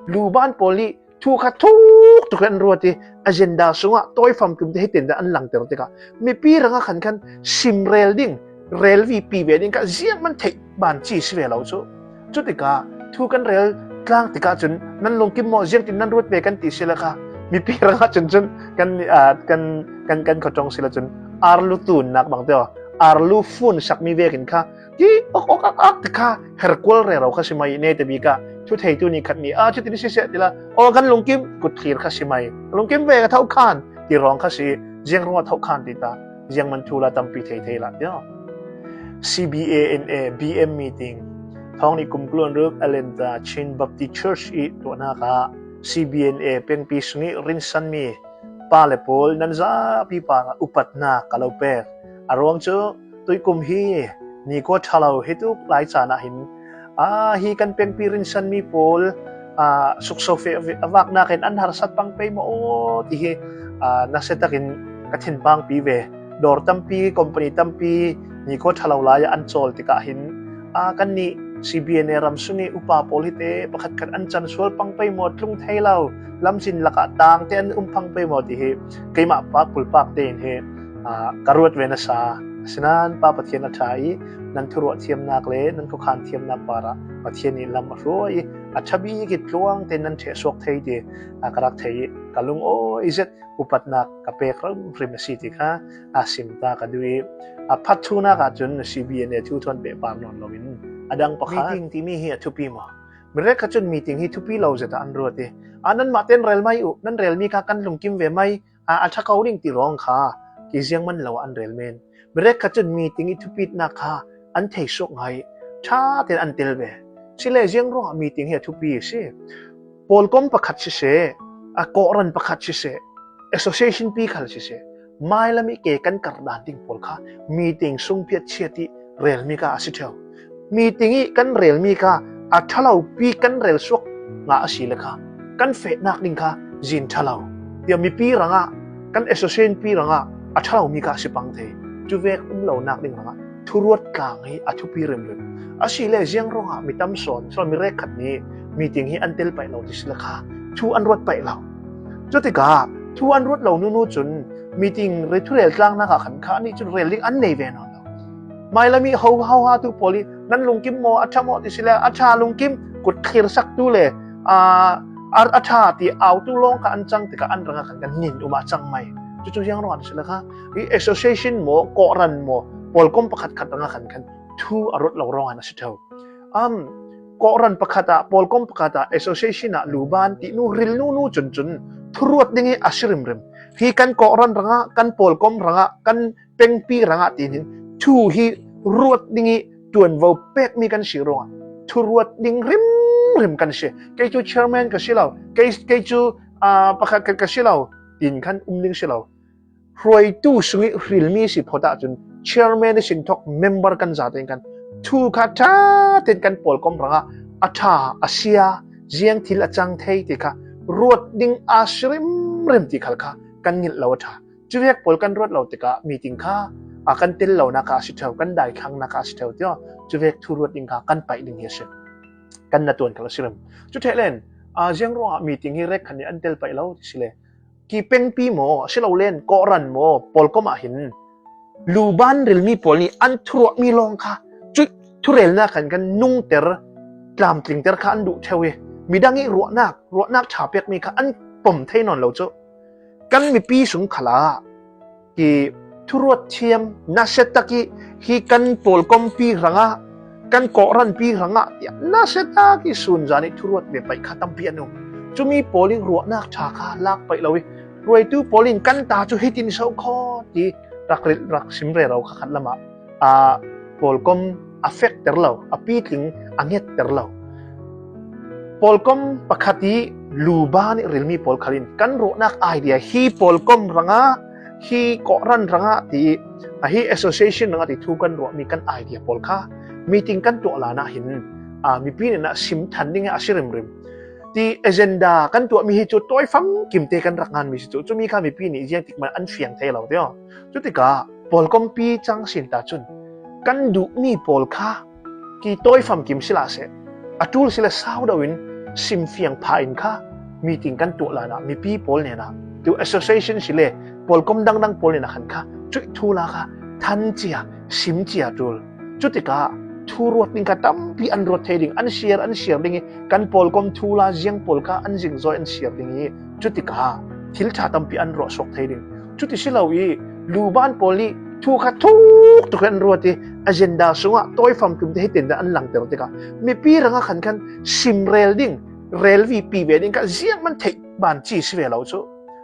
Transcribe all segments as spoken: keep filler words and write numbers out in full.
Luban pawl nih thu kha thuk tuk an ruat i agenda sungah tawi famkim te hitin dah an langter tikah mipi rangah khan khan sim rel ding, rel vipi ve ding kha ziang man theih ban ci si ve lo cu. Cutikah thu kan rel tlang tikah cun nan lungkim maw, ziangtin nan ruat ve kan ti si le kha mipi rangah cun cun kan, ah, kan, kan, kan khuaṭong si le cun arlu tunnak bang te aw, arlu fun sakmi vekin kha ki ok ok ak ak ti kha herkual rero kha si mai. Netabik ah thu theitu ni khat ni ah cutin si seh ti la aw kan lungkim kut thlir kha si mai. Lungkim ve ka tho khan ti rawng kha si, ziang ruangah tho khan ti ta, ziang man thu la tampi thei thei la ti aw. C B A N A B M meeting thawng nih kum kul le ruk Atlanta Chin Baptist Church i tuahnak ah C B N A pengpi sung i rinsanmi pa le pawl nan zapi parah upatnak ka lo pek. A ruang cu tuikum hi ni kua ṭhalo hi tuk lai caan ah hin, aa, hi kan pengpi rinsanmi pawl, aa, sukso feh a vaknak in an harsat pang pei maw aw ti hi, aa, nasiatakin ka thinpangpi ve. Dawr tampi, company tampi ni kua ṭhalo lai ah an cawl tikah hin, aa, kannih C B N A ram sung i upa pawl hi te pakhatkhat an can sual pang pei maw, tlung thei lo, lamcin lakah tang te an um pang pei maw ti hi keimah pa kulpak tein hi, aa, ka ruat ve nasa. Asinain Pa Pathian a ṭha i nan thuruah thiamnak le nan khuakhan thiamnak parah Pathian nih lam a hruai i a ṭha bik i tluang tein nan ṭheh suak thei ti, aa, ka rak thei i ka lungawi zet upatnak ka pek hrimhrim a si ti kha a sim ta ka duh i, a phat thunak ahcun C B N A thu thawn pehpar nawn loin a dang pakhat. Meeting timi hi a thupi maw? Mirek kha cun meeting hi thupi lo zet ah an ruat i, a, nanmah tein rel mai uh, nan relmi kha kan lungkim ve mai, a, a ṭha ko ding ti rawng kha ki ziang man lo ah an rel men. Mirek kha cun meeting i thupitnak kha an thei suak ngai i ṭha tein an tel ve. Sile ziang ruangah meeting hi a thupi a si? Pawlkom pakhat siseh, a kawhran pakhat siseh, association pi khal siseh, mailam i ke kan kardan ding pawl kha meeting sung phiat chiat i relmi kha a si ṭheu. Meeting i kan relmi kha a ṭhalopi kan rel suak ngah a si le kha kan fehnak ding kha zin ṭhalo. Tia mipi rangah, kan association pi rangah a ṭhalomi kha a si pang thei. Cuvek um lonak ding rangah thuruat tlang hi a thupi rimrim. Asile ziang ruangah mi tam sawn, sawn mi rek khat nih meeting hi an tel paih lo ti si le kha thu an ruat paih lo. Cutikah thu an ruat lo nunu cun meeting ri thurel tlangnak ah khan kha anih cun rel ding an nei ve nawn lo. Mailam i ho, ho ha tu pawl i nan lungkim maw, a ṭha maw ti si le a ṭha lungkim kut thlir saktu le, aa, a, a ṭha ti autu lawng kha an cang tikah an rangah khan kan nin um ah cang mai. Cucu ziang ruangah ti si le kha i association maw, kawhran maw, pawlkom pakhat khat rangah khan khan thu a ruat lo ruangah a si ṭheu. Am, kawhran pakhat ah, pawlkom pakhat ah, association ah luban tinu, ril nunu cun cun thuruat ding i a si rimrim. Hi kan kawhran rangah, kan pawlkom rangah, kan pengpi rangah tiin hin thu hi ruat ding i ṭuanvo pekmi kan si ruangah thuruat ding rimrim kan si. Kei cu chairman ka si lo, kei, kei cu, aa, pakhat khat ka si lo, tiin khan um ding si lo. Hruaitu sung i hrilmi si phawt ahcun chairman ihsin thawk member kan zate in khan thu kha ṭha tein kan pawlkom rangah a ṭha, a sia, ziang thil a cang thei ti kha ruat ding a si rimrim ti khal kha kan ngilh lo a ṭha. Cuvek pawl kan ruat lo tikah meeting kha a kan tel lonak kha a si ṭheu, kan daithlannak kha a si ṭheu tiah cuvek thu ruat ding kha kan paih ding hi a si. Kan na tuan khal a si rem. Cu ṭheh len, aa, ziang ruangah meeting hi rek khan nih an tel paih lo ti si le, ki pengpi maw, a si lo len kawhran maw, pawlkom ah hin luban rilmi pawl nih an thuruahmi lawng kha cu thurelnak khan kan nungter, tlamtlingter kha an duh ṭheu i midang i ruahnak, ruahnak ṭha pekmi kha an pom thei nawn lo cu. Kan mipi sung khalah hi thuruat thiam, nasiatak i hi kan pawlkompi rangah, kan kawhranpi rangah tiah nasiatak i sunzan i thuruat ve paih kha tampi an um. Cumi pawl i ruahnak ṭha kha lak paih lo i ruaitu pawl in kan ta cu hitin so khaw ti rak rilh, rak sim rero kha khat lamah, aa, pawlkom a fekter lo, a pitling a ngetter lo. Pawlkom pakhat i luban i rilmi pawl khal in kan ruahnak idea hi pawlkom rangah, hi kawhran rangah ti, a hi association rangah ti thu kan ruahmi kan idea pawl kha meeting kan tuah lan ah hin, aa, mipi nih sim than ding a si rimrim. Ti agenda kan tuahmi hi cu tawi famkim te kan rak nganmi si cu, cumi kha mipi nih ziangtik man an fiang thei lo tiah. Cutikah pawlkompi cang sin ta cun kan duhmi pawl kha ki tawi famkim si lah seh, a ṭul si le sau deuh in simfiang pha in kha meeting kan tuah lanah mipi pawl nena tu association si le pawlkom dangdang pawl nena khan kha cuih thu la kha than cia, sim cia tul. Cutikah thu ruat ding kha tampi an ruat thei ding, an share, an share ding i kan pawlkom thu la ziang pawl kha an zingzawi an share ding i cutikah thil ṭha tampi an ruah suak thei ding. Cuti si lo i luban pawl nih thu kha thuk tuk an ruat i agenda sungah tawi famkim te hei tenda an langter tikah mipi rangah khan khan sim rel ding, rel vipi ve ding kha ziang man theih ban ci si ve lo cu.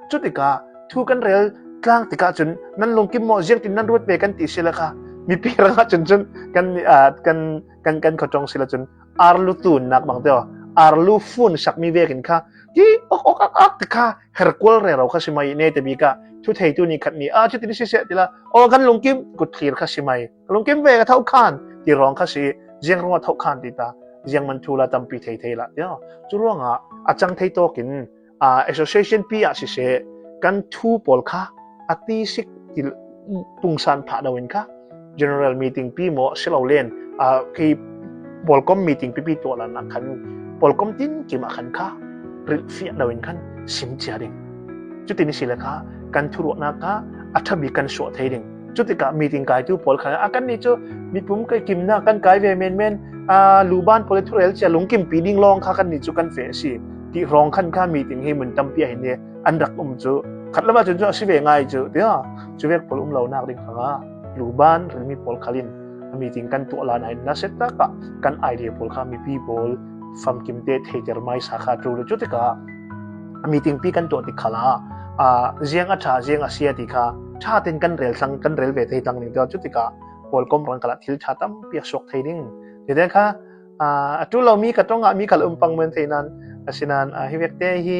Cutikah thu kan rel tlang tikah cun nan lungkim maw, ziangtin nan ruat ve kan ti si le kha mipi rangah cun cun kan, aa, kan, kan, kan khuaṭong si le cun arlu tunnak bang te aw, arlu fun sakmi vekin kha ti ok ok ak ak ti kha herkual rero kha si mai, neta bik ah thu theitu ni khat ni a cutin siseh ti la aw kan lungkim kut thlir kha si mai, ka lungkim ve ka tho khan ti rawng kha si, ziang ruangah tho khan ti ta, ziang man thu la tampi thei thei la ti aw. Cu ruangah a cang thei tawkin aa, association pi ah siseh kan thu pawl kha a tisik til pungsan phah lo in kha general meeting pi maw si lo len, aa, khi pawlkom meeting pipi tuah lanah khan pawlkom tinkim ah khan kha rilhfiah lo in khan sim cia ding. Cutin si le kha kan thuruahnak kha a ṭha bik kan suah thei ding. Cutikah meeting kaitu pawl khan a kannih cu mipum kai kimnak kan kai ve menmen, aa, luban pawl i thurel cia lungkimpi ding lawng kha kannih cu kan feh a si ti hrawng khan kha meeting hi mun tampi ah hin hi an rak um cu khat lam ah cun cu a si ve ngai cu tia cuvek pawl um lonak ding hrangah luban rilmi pawl khal in a meeting kan tuah lanah hin nasia tak ah kan idea pawl kha mipi pawl famkim te theiter mai sa kha ṭul. Cutikah a meeting pi kan tuah tik khalah, aa, ziang a ṭha, ziang a sia ti kha ṭha tein kan rel thlang, kan rel ve thei thlang ding tia cutikah pawlkom rang khalah thil ṭha tampi a suak thei ding. Tite kha, aa, a ṭul lo mi ka ṭongah mi khal um pang men thei nan, asinan, aa, hi vekte hi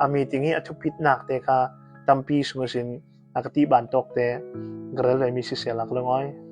a meeting hi a thupitnak te kha tampi sung sin a ka ti ban tawk te ka rel ve mi siseh lak lungawi.